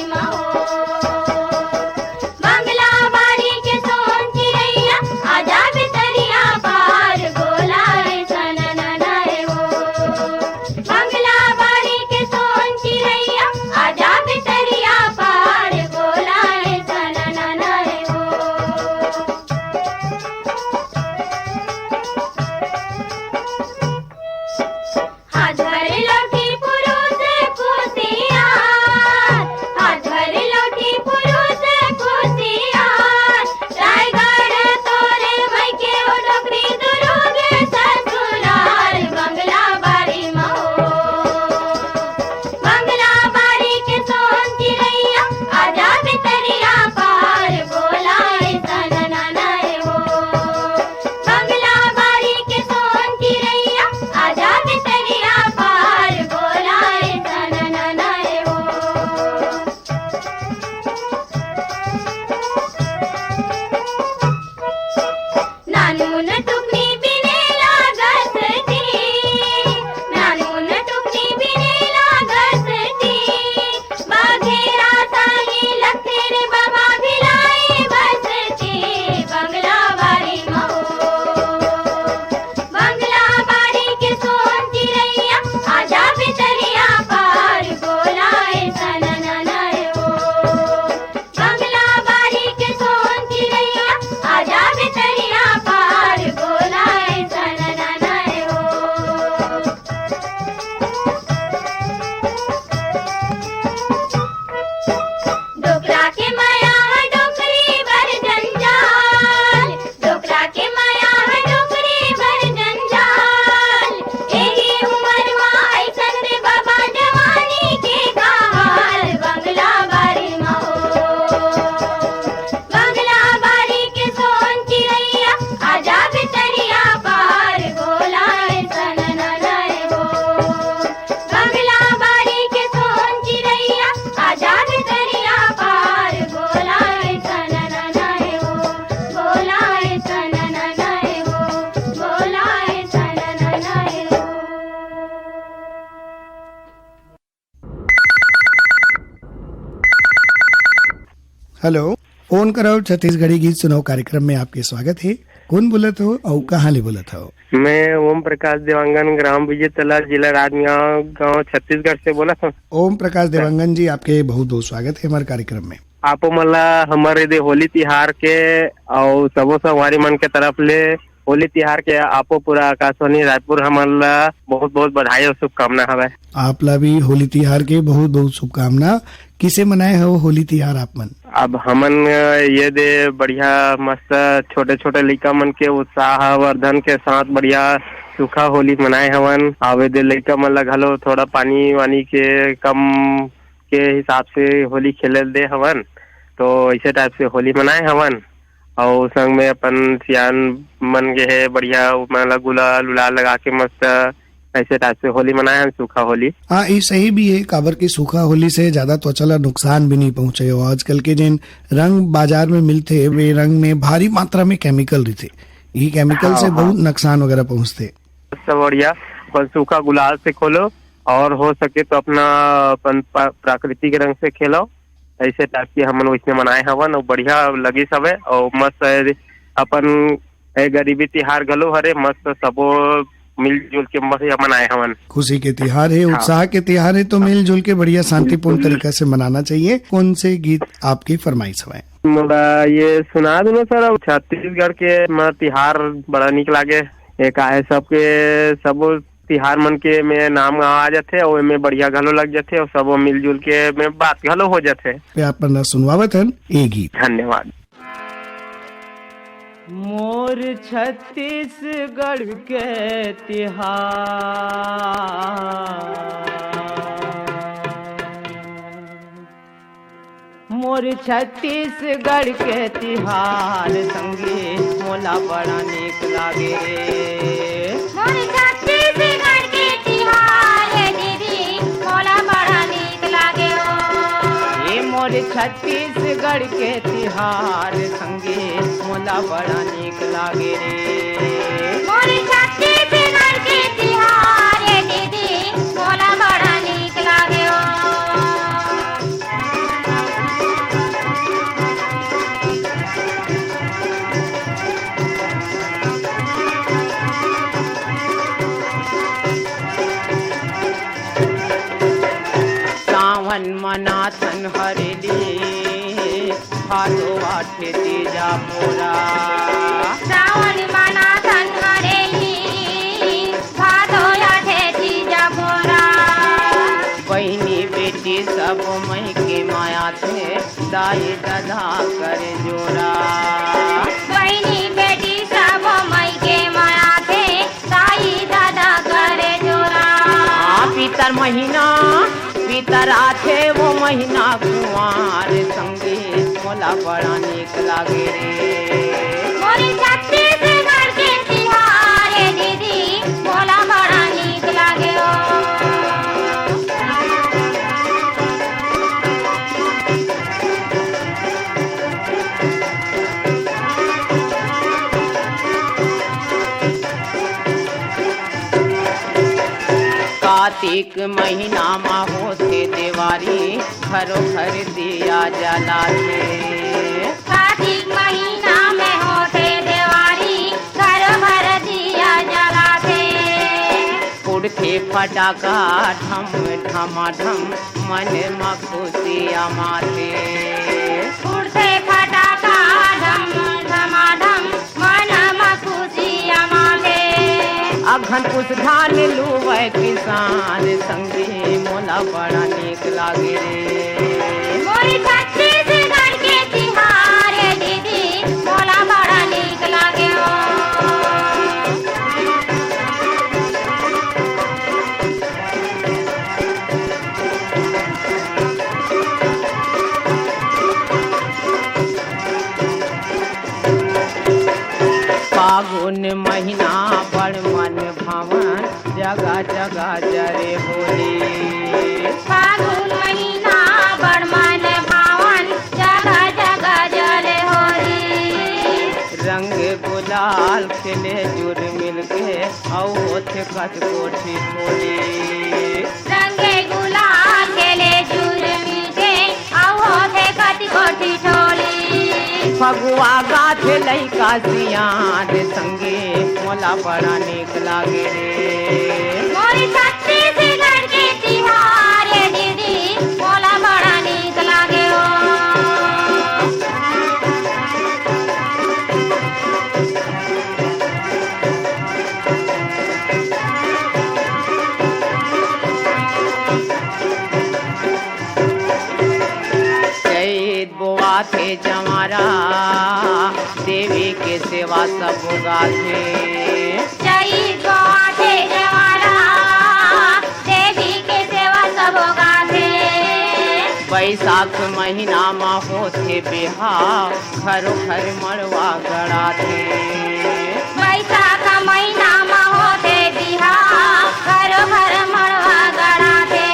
हेलो, फोन करव छत्तीसगढ़ी गीत सुनव कार्यक्रम में आपके स्वागत हे। कोन बोलत हो अउ कहाँ ले बोलत हो? मैं ओम प्रकाश देवांगन, ग्राम विजय तला, जिला राजनांदगांव, गांव छत्तीसगढ़ से बोलत हूँ। ओम प्रकाश देवांगन जी, आपके बहुत बहुत स्वागत हे हमर कार्यक्रम में। आपो मन ला हमर एदे होली तिहार के अउ सबो संगवारी मन के तरफ ले होली तिहार के आपो पूरा आकाशवाणी रायपुर हमन ला बहुत बहुत बधाई अउ शुभकामना हवय। आप ला भी होली तिहार के बहुत बहुत शुभकामना। किसे मनाए हो होली तिहार आप मन? अब हमन ये दे बढ़िया मस्त छोटे छोटे लइका मन के उत्साह वर्धन के साथ बढ़िया सूखा होली मनाए हवन। अब ये दे लइका मन ला घलो थोड़ा पानी वानी के कम के हिसाब से होली खेले दे हवन, तो ऐसे टाइप से होली मनाए हवन। अउ संग में अपन सियान मन के हे बढ़िया, ओमन ला गुलाल उलाल लगा के मस्त ऐसे टाइप से होली मनाए हन, सूखा होली। हाँ, ये सही भी है, काबर के सूखा होली से ज्यादा त्वचा ला नुकसान भी नहीं पहुंचे। और आजकल के जिन रंग बाजार में मिलते, वे रंग में भारी मात्रा में केमिकल रहते, ये केमिकल हाँ, से हाँ। बहुत नुकसान वगैरह पहुंचते। सब बढ़िया, अपन सूखा गुलाल से खोलो और हो सके तो अपना अपन पा-, प्राकृतिक रंग से खेलो। ऐसे टाइप के हमन वैसने मनाए हवन और बढ़िया लगिस हवे और मस्त है अपन ए गरीबी तिहार घलो हरे, मस्त सबो मिलजुल के मस्त मनाए हवन। खुशी के तिहार है, हाँ। उत्साह के तिहार है, तो मिलजुल के बढ़िया शांतिपूर्ण तरीका से मनाना चाहिए। कौन से गीत आपकी फरमाइश हवे? मोला ये सुना दो ना सर, छत्तीसगढ़ के म तिहार बड़ा निक लागे। एक आहे सबके, सबो तिहार मन के में नाम आ जाथे और एमे बढ़िया घलो लग जाथे और सबो मिलजुल के में बात घलो हो जाथे। पे आप मन ला सुनवावत हन ए गीत। धन्यवाद। मोर छत्तीसगढ़ के तिहार, मोर छत्तीसगढ़ के तिहार संगी मोला बड़ा नीक लागे रे। मोर छत्तीसगढ़ के तिहार हे दीदी, मोला बड़ा नीक लागे ओ। ए मोर छत्तीसगढ़ के तिहार संगी मोला बड़ा नीक लागे रे। मोर छत्तीसगढ़ के तिहार हे दीदी, मोला बड़ा नीक लागे ओ। सावन मनाथन हरेली, भादो आठे तीजा मोरा। सावन मनाथन हरेली, भादो आठे तीजा मोरा। बहिनी बेटी सब मई के माया थे, दाई ददा कर जोरा। बहिनी बेटी सब मई के माया थे, दाई ददा कर जोरा। आ, पितर महीना, पितर आथे वो महीना कुंवार संगी, मोला बड़ा नीक लागे रे। मोर छत्तीसगढ़ के तिहार हे दीदी, मोला बड़ा नीक लागे ओ। कार्तिक महीना मा होथे देवारी, घरो घर दिया जलाथे। कार्तिक महीना में होथे देवारी, घरो घर दिया जलाथे। फुटथे फटाका ढम ढमाढम, मन म खुशिया माथे। फुटथे फटाका ढम ढमाढम, मन म खुशिया माथे। अघन पुस धान लुवय किसान, संगी मोला बड़ा नीक लागे रे। मोर छत्तीसगढ़ के तिहार हे दीदी, मोला बड़ा नीक लागे ओ। फागुन महीना बड़ मन भावन, जगा जगा जरे होली। फागुन महीना बड़ मन भावन, जगा जगा जरे होली। रंग गुलाल खेले जुर मिलके, अउ होथे कत कोठी ठोली। रंग गुलाल खेले जुर मिलके, अउ होथे कत कोठी ठोली। फगुआ गाथे लइका सियान संगे, मोला बड़ा नीक लागे रे। मोर छत्तीसगढ़ के तिहार ए दीदी, मोला बड़ा नीक लागे ओ। चैत बोआथे जंवारा, देवी के सेवा सब गाथे। चैत बोआथे जंवारा, देवी के सेवा सब गाथे। बैसाख महीना म होथे बिहाव, घरो घर मड़वा गड़ाथे। बैसाख महीना म होथे बिहाव, घरो घर मड़वा गड़ाथे।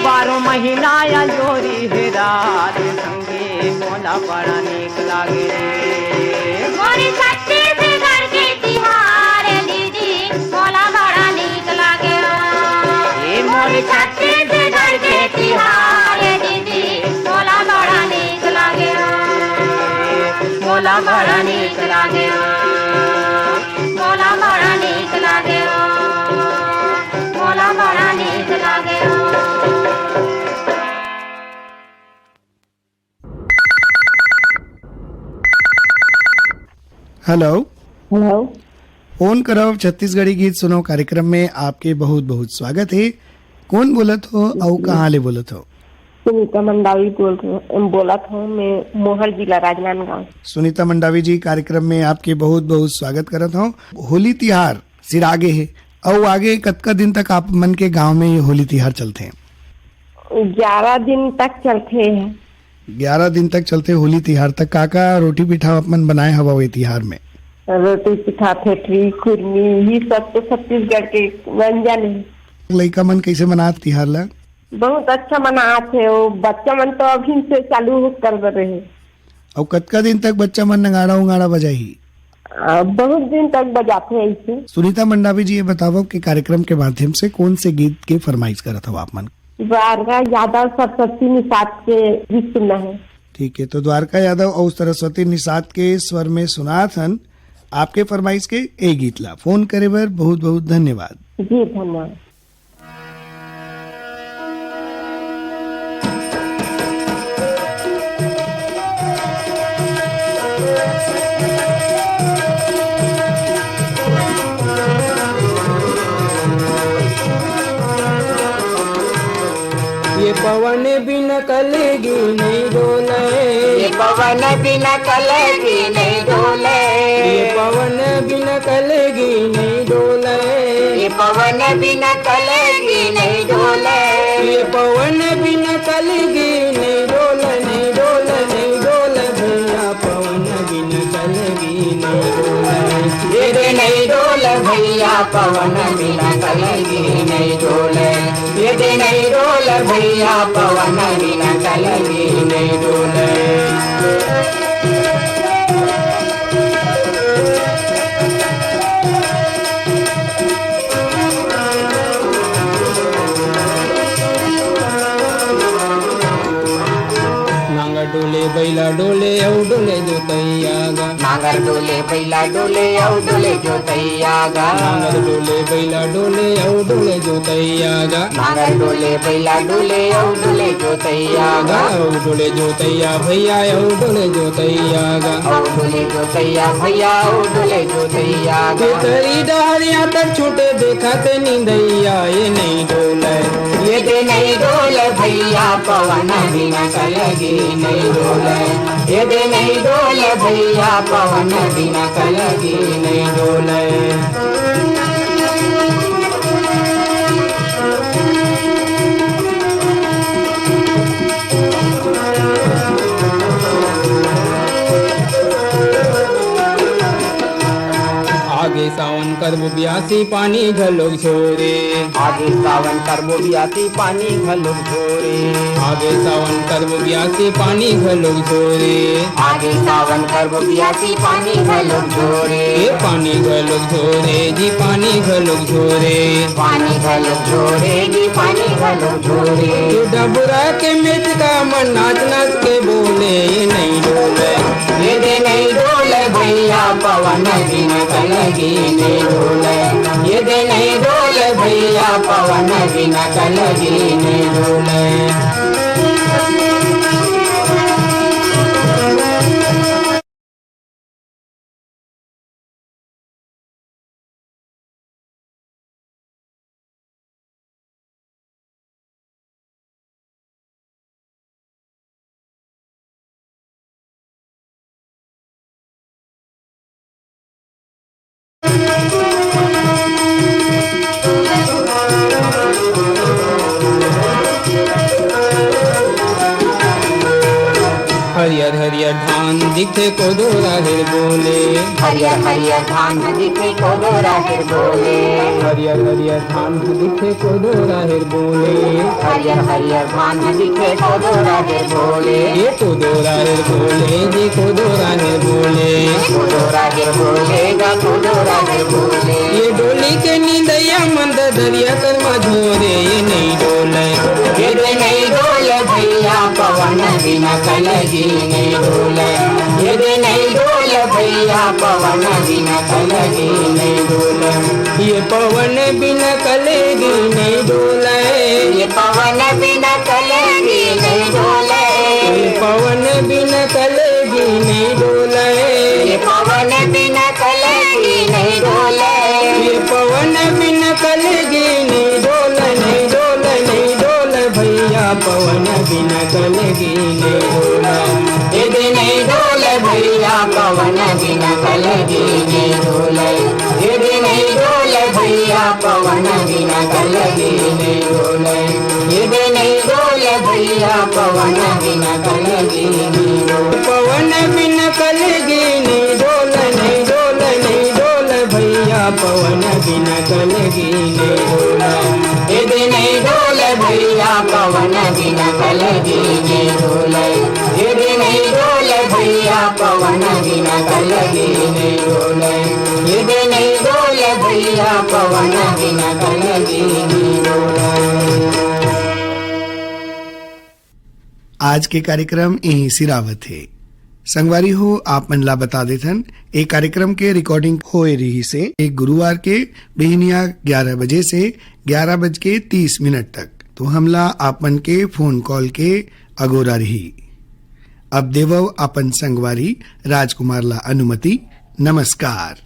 बारो महीना अंजोरी हे रात संगे, मोला बड़ा नीक लागे रे। मोर छत्तीसगढ़ के तिहार दीदी, मोला बड़ा नीक लागे ओ। ए मोर छत्तीसगढ़ के तिहार दीदी, मोला बड़ा नीक लागे ओ। मोला बड़ा नीक लागे ओ। मोला बड़ा नीक लागे ओ। मोला बड़ा नीक लागे ओ। हेलो। हेलो। फोन करव छत्तीसगढ़ी गीत सुनव कार्यक्रम में आपके बहुत बहुत स्वागत हे। कोन बोलत हो अउ कहाँ ले बोलत हो? सुनीता मंडावी बोल रहे, बोलत हूँ मैं, मोहर जिला राजनांदगांव। सुनीता मंडावी जी, कार्यक्रम में आपके बहुत बहुत स्वागत करत हूँ। होली तिहार सिर आगे हे, अउ आगे कतका दिन तक आप मन के गांव में ये होली तिहार चलथे? ग्यारह दिन तक चलथे। ग्यारह दिन तक चलथे होली तिहार तक। का का रोटी पिठा आप मन बनाए हवा ये तिहार में? रोटी पिठा, फेटरी, खुरमी, ये सब तो छत्तीसगढ़ के व्यंजन है। लइका मन कैसे मनात तिहार ला? बहुत अच्छा मनात हे। वो बच्चा मन तो अभी से चालू कर दे रहे। अउ कतका दिन तक बच्चा मन नगाड़ा उगाड़ा बजाही? आ, बहुत दिन तक बजाथे ऐसे। सुनीता मंडावी जी, ये बतावव कि कार्यक्रम के माध्यम से कौन से गीत के फरमाइश करत हव आप मन? द्वारका यादव सरस्वती निषाद के गीत सुनना है। ठीक है, तो द्वारका यादव और सरस्वती निषाद के स्वर में सुनात हन आपके फरमाइश के ए गीत ला। फोन करे बर बहुत बहुत धन्यवाद। जी, धन्यवाद। ये पवन बिन कलगी नहीं डोले। ये पवन बिन कलगी नहीं डोले। ये पवन बिन कलगी नहीं डोले। ये पवन बिन कलगी नहीं डोले। ये पवन बिन कलगी नहीं डोले, नहीं डोले, नहीं डोले भैया, पवन बिन कलगी नहीं डोले। ये दे नहीं डोले भैया, पवन बिन कलगी नहीं डोले। ये दे नहीं डोले भैया, पवन बिन कलगी नहीं डोले। नांगर डोले, बैला डोले, अउ डोले जोतैया गा। नांगर डोले, बैला डोले, अउ डोले जोतैया गा। नांगर डोले, बैला डोले, अउ डोले जोतैया गा। नांगर डोले, बैला डोले, अउ डोले जोतैया गा। अउ डोले जोतैया भैया, अउ डोले जोतैया गा। अउ डोले जोतैया भैया, अउ डोले जोतैया गा। केतरी डहरिया तक छूटे देखत निंदैया, ये नहीं डोले। ये दे नहीं डोले भैया, पवन बिना कलगी नहीं डोले। ये दे नहीं डोले भैया, पवन बिना कलगी नहीं डोले। आगे सावन करबो बियासी, पानी घलोक झोरे। आगे सावन करबो बियासी, पानी घलोक झोरे। आगे सावन करबो बियासी, पानी घलोक झोरे। आगे सावन करबो बियासी, पानी घलोक झोरे। ए पानी घलोक झोरे जी, पानी घलोक झोरे। पानी घलोक झोरे जी, पानी घलोक झोरे। तू डबरा के मेचका मन नाच नाच के बोले, ये नहीं डोले। ये दे बिना कलगी नहीं डोले, ये दे नहीं डोले भैया, पवन बिना कलगी नहीं डोले। हरियर हरियर धान दिखे, कोदो राहेर बोले। हरियर हरियर धान दिखे, कोदो राहेर बोले। हरियर हरियर धान दिखे, कोदो राहेर बोले। हरियर हरियर धान दिखे, कोदो राहेर बोले। ये कोदो राहेर बोले, ये कोदो राहेर बोले। कोदो राहेर बोले, गा कोदो राहेर बोले। ये डोली के निंदैया मन दरिया कर मझोरे, ये नहीं डोले। ये दे नहीं डोले भैया, पवन बिना कलगी नहीं डोले। ये दे नहीं डोले भैया, पवन बिना कलगी नहीं डोले। ये पवन बिना कलगी नहीं डोले। ये पवन बिना कलगी नहीं डोले। ये पवन बिना कलगी नहीं डोले। ये पवन बिना कलगी नहीं डोले। ये पवन बिना कलगी नहीं डोले, नहीं डोले, नहीं डोले भैया, पवन बिना कलगी नहीं डोले। ये दे नहीं डोले भैया, पवन बिना कलगी नहीं डोले। ये दे नहीं डोले भैया, पवन बिना कलगी नहीं डोले। ये दे नहीं डोले भैया, पवन बिना कलगी नहीं डोले। पवन बिना कलगी नहीं डोले, नहीं डोले, नहीं डोले भैया, पवन बिना कलगी नहीं डोले। ये दे नहीं डोले भैया, पवन बिना कलगी नहीं डोले। ये दे नहीं डोले भैया, पवन बिना कलगी नहीं डोले। ये दे नहीं डोले भैया, पवन बिना कलगी नहीं डोले। आज के कार्यक्रम इहीं सिरावत हे। संगवारी हो, आप मन ला बता देथन, ए कार्यक्रम के रिकॉर्डिंग होए रहिस हे एक गुरुवार के बिहनिया ग्यारह बजे से ग्यारह बज के तीस मिनट तक। तो हमला आप मन के फोन कॉल के अगोरा रही। अब देवव अपन संगवारी राजकुमार ला अनुमति। नमस्कार।